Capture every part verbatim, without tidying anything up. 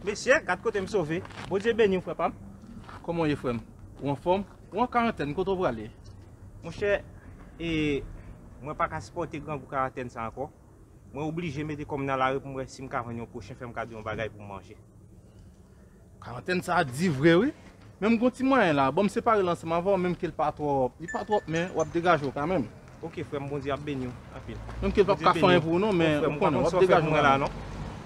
Mesye, gad kote m sove. Bondye beni w, frè pa m. Kòman w ye, frè m? Ou anfòm? Ou an karantèn, kote w prale? Monchè, e, mwen pa ka sipòte grangou karantèn sa ankò. Mwen oblije mete kò m nan lari pou m wè si m ka jwenn yon pwochen fè m kado yon bagay pou m manje. Karantèn sa a di vre, wi. Men m gon ti mwayen la. Bon, m separe l ansanm avè w, menm ke l pa twòp. Li pa twòp, men w ap degaje w kanmenm. Ok, frè m, Bondye ap beni w anpil. Menm ke l p ap ka fè anyen pou ou non, men ou konnen, w ap degaje w kanmenm.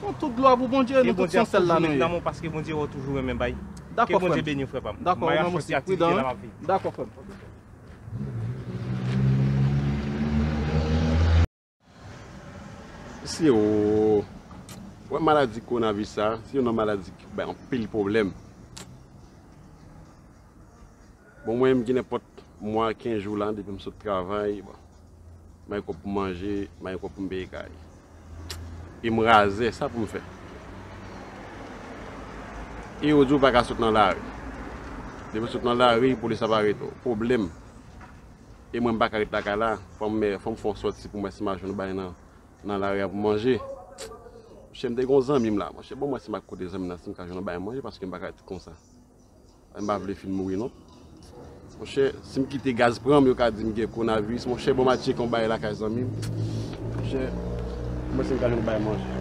Non, tout glwa pou Bondye, nou tout se yon sèl la nou ye. Paske Bondye wè w toujou renmen bay. Dakò, frè m. Ke Bondye beni w, frè pa m. Dakò, ou menm osi, pridan, wi. Dakò, frè m. Mesye o, wè maladi kowonaviris sa, se youn nan maladi ki bay anpil pwoblèm. Bon, mwen menm gen nenpòt mwa, kenz jou la, depi m sot travay, bon, m pa gen kòb pou m manje, m pa gen kòb pou m peye kay. E m razè, sa pou m fè? E yo di w pa ka sot nan lari. Depi w sot nan lari, polis ap arete w. Pwoblèm. E mwen m pa ka ret lakay la, fò m, fò m fè yon sòti pou m wè si m a jwenn yon bagay nan, nan lari a pou m manje. Monchè, m te gen yon zanmi m la, monchè, bon, mwen si m a kote zanmi m nan, si m ka jwenn yon bagay manje, paske m pa ka ret konsa. M pa vle fin mouri, non. Monchè, si m kite gaz pran m, yo ka di m gen kowonaviris. Monchè, bon, m a tcheke yon bagay lakay zanmi m. Monchè, mwen si m ka jwenn yon bagay manje.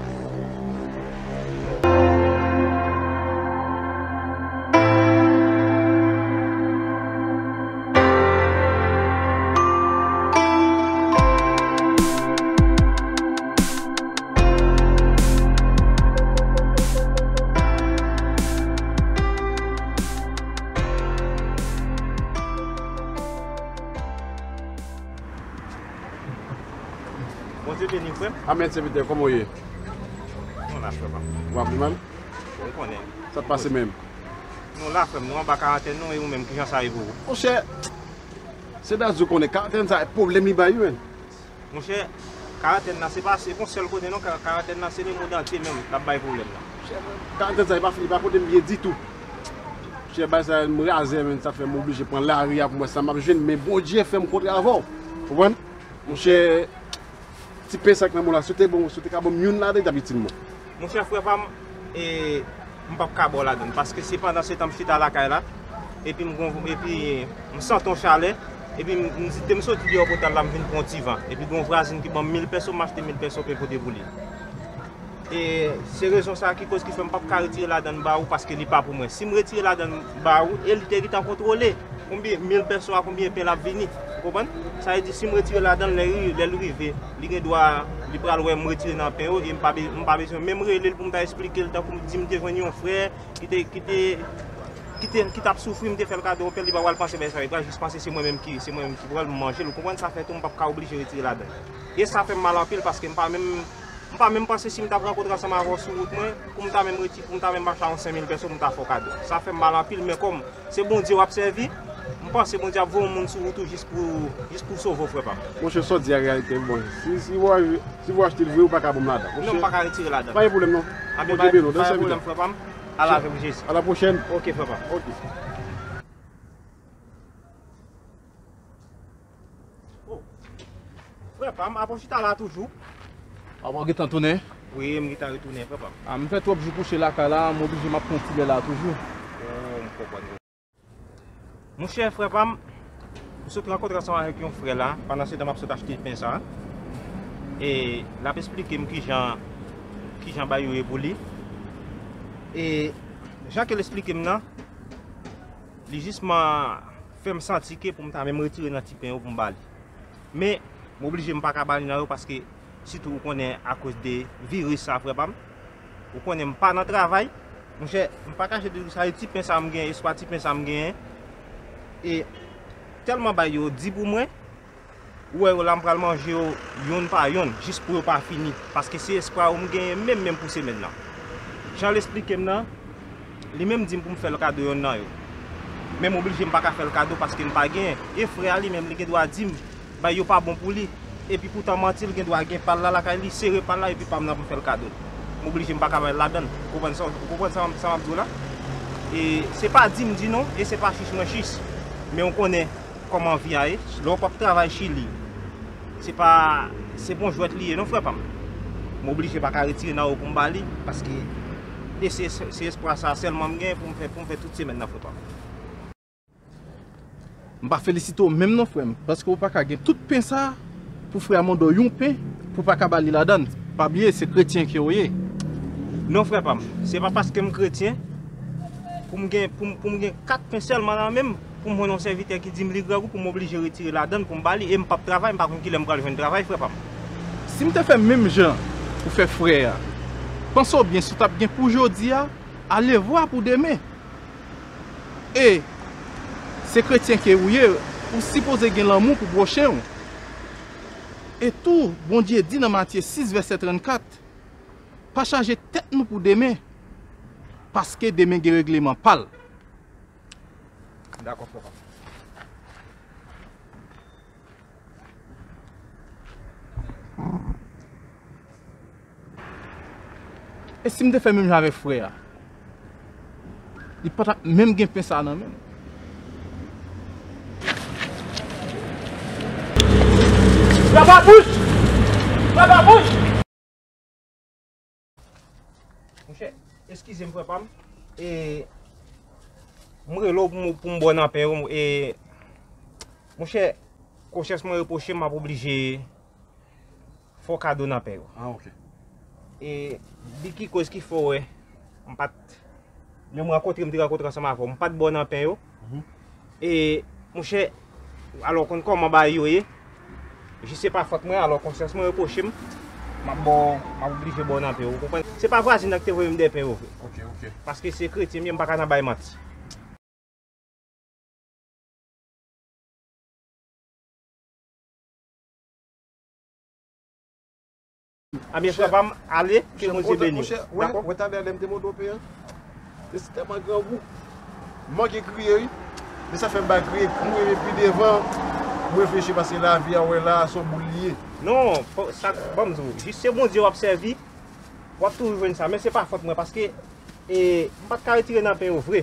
Bondye beni w, frè m. Amèn, sèvitè, kòman w ye? Nou la, frè pa m. Ou pa pi mal? Bon, ou konnen. Sa t pase menm? Nou la, frè m, nou anba karantèn nou, e ou menm, kijan sa ye pou ou? Monchè, se dadi w konnen, karantèn sa, pwoblèm li bay, wi, menn. Monchè, karantèn nan, se pa, se pa yon sèl kote, non, ka-, karantèn nan, se lemonn antye menm, l ap bay pwoblèm nan. Monchè, karantèn sa, e pa fini, pa pote m byen ditou. Monchè, bagay sa, m razè, menn, sa fè m oblije pran lari a pou m wè sa m ap jwenn, men Bondye fè m kontre avè w. Konprann? Monchè, ti pen sa k nan men w la, si w te bon, si w te ka ban m youn ladan, li t ap itil mwen. Monchè, frè pa m, e, m p ap ka ba w ladan l, paske se pandan se tan m chita lakay la, epi m gon, epi m santi yon chalè, epi m, m di, te m soti deyò pòtay la, m vin pran yon ti van, epi gon vwazin ki ban m mil pèso, m achte mil pèso pou pote pou li. E se rezon sa a ki koz ki fè m p ap ka retire ladan l ba ou, paske li pa pou mwen. Si m retire ladan l ba ou, e li te gentan kontwole konbyen mil pèso a, konbyen pen l ap vini. Ou konprann? Sa vle di, si m retire ladan l, lè li, lè l rive, li gen dwa, li pral wè m retire nan pen yo, e m pa be-, m pa bezwen menm rele l pou m ta esplike l, tankou m di m te jwenn yon frè ki te, ki te, ki te, ki t ap soufri, m te fè l kado yon pen, li pa pral panse bagay sa yo, li pral jis panse se mwen menm ki, se mwen menm ki pran l, m manje l, ou konprann? Sa fè tou m p ap ka oblije retire ladan l. E sa fè m mal anpil, paske m pa menm M pa menm panse si m t ap rankontre ansanm avè w sou wout mwen, pou m ta menm reti-, pou m ta menm mache a yon senk mil pèso pou m ta fè w kado. Sa fè m mal anpil, men kòm se Bondye w ap sèvi, m panse Bondye ap voye yon moun sou wout ou jis pou, jis pou sove w, frè pa m. Monchè, sa w di a reyalite, bon. Si, si w a, si w achte l vre, ou pa ka ban m ladan. Non, m pa ka retire ladan. Pa gen pwoblèm, non. Bondye beni w, pa gen pwoblèm, frè pa m. Al avèk Jezi. À la prochaine. Ok, frè pa m. Ok. Oh. Frè pa m, apa w chita la toujou? Apa w gentan tounen? Wi, m gentan retounen, frè pa m. A, m fè twòp jou kouche lakay la, m oblije m ap pran ti lè la toujou. Oh, m konprann. Monchè, frè pa m, m sot rankontre ansanm avèk yon frè la, pandan se tan m ap sot achte pen sa. E l ap esplike m kijan, kijan bagay yo ye pou li. E jan ke l esplike m nan, li jisman fè m santi ke pou m ta menm retire nan ti pen yo pou m ba li. Men, m oblije m pa ka ba li nan yo paske, sitou ou konnen akoz de viris sa, frè pa m. Ou konnen m pa nan travay. Monchè, m pa kache di w sa, e ti pen sa m genyen, espwa ti pen sa m genyen. E tèlman bagay yo di pou mwen, ou wè yo la, m pral manje yo yonn pa yonn, jis pou yo pa fini. Paske se espwa yo m genyen menm, menm pou semèn nan. Jan l esplike m nan, li menm di m pou m fè l kado yonn nan yo. Men m oblije m pa ka fè l kado paske m pa genyen. E frè a li menm, li gen dwa di m, bagay yo pa bon pou li. Epi poutan manti, l gen dwa gen pa l la lakay li, sere pa l la, epi pa m nan pou m fè l kado. M oblije m pa ka bay l ladan l. Ou konprann sa, ou konprann sa, sa m ap di w la? E se pa di m di non, e se pa chich mwen chich. Men ou konnen, kòman vi a ye, lè w p ap travay Chili, se pa, se pa yon jwèt li ye non, frè pa m. M oblije pa ka retire nan yo pou m ba li, paske E se, se espwa sa sèlman m gen pou m fè, pou m fè tout semèn nan, frè pa m. M pa felisite w menm non, frè m, paske w pa ka gen tout pen sa pou frè a mande w yon pen pou w pa ka ba li ladann. Pa bliye, se kretyen ke w ye. Non, frè pa m, se pa paske m kretyen pou m gen, pou m, pou m gen kat pen sèlman nan men m, pou m jwenn yon sèvitè ki di m li grangou, pou m oblije retire ladann pou m ba li, e m p ap travay, m pa konn kilè m pral jwenn travay, frè pa m. Si m te fè menm jan ou fè frè a, panse w byen, si w t ap gen pou jodi a, alevwa pou demen. E se kretyen ke ou ye, ou sipoze gen lanmou pou pwochen w. E tou, Bondye di nan Matye sis vèsè trannkat, pa chaje tèt nou pou demen, paske demen gen regleman pa l. Dakò, frè pa m. E si m te fè menm jan avèk frè a? Li pa t ap menm gen pen sa nan men l. Trapapouch! Trapapouch! Monchè, eskize m, frè pa m. E, m rele w pou m, pou m ba w nan pen yo. E, monchè, konsyans mwen repwoche m, m ap oblije fè w kado nan pen yo. Ah, ok. E, di ki koz ki fè w wè m pa t, lè m rankontre, m te rankontre ansanm avè w, m pa t ba w nan pen yo. Mhm. E, monchè, alò, w konn kòman bagay yo ye. Jis se pa fòt mwen, alò konsyans mwen repwoche m. M ap ba w, m ap oblije ba w nan pen yo, ou konprann? Se pa vwazen nan ki te voye m dèyè pen yo vre. Ok, ok. Paske se kretyen m ye, m pa ka nan bay manti. Anben, frè pa m, ale, ke Bondye beni w. Dakò? Wè talè lè m te monte w pen an. E se tèlman grangou. M manke kriye, wi. Men sa fè m pa kriye, m rele pi devan. M reflechi paske lavi a, w wè la, se yon boul li ye. Non, fò, sa, ban m di w, jis se Bondye w ap sèvi, w ap toujou jwenn sa. Men se pa fòt mwen, paske, e, m pa t ka retire nan pen yo vre.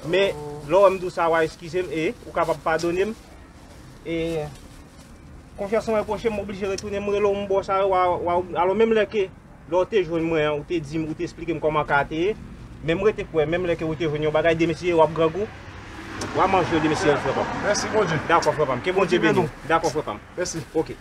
Men, lè w wè m di w sa, w a eskize m, e, ou kapab padone m. E, konfyans mwen repwoche m, m oblije retounen, m rele w, m ba w sa, w a, w a, alò, menm lè ke, lè w te jwenn mwen an, ou te di m, ou te esplike m kòman ka te ye, men m rete kwè, menm lè ke ou te jwenn yon bagay, demen si w ap grangou, w a manje yo demen si frè pa m. Mèsi, Bondye. Dakò, frè pa m. Ke Bondye beni w. Dakò, frè pa m. Mèsi. Ok.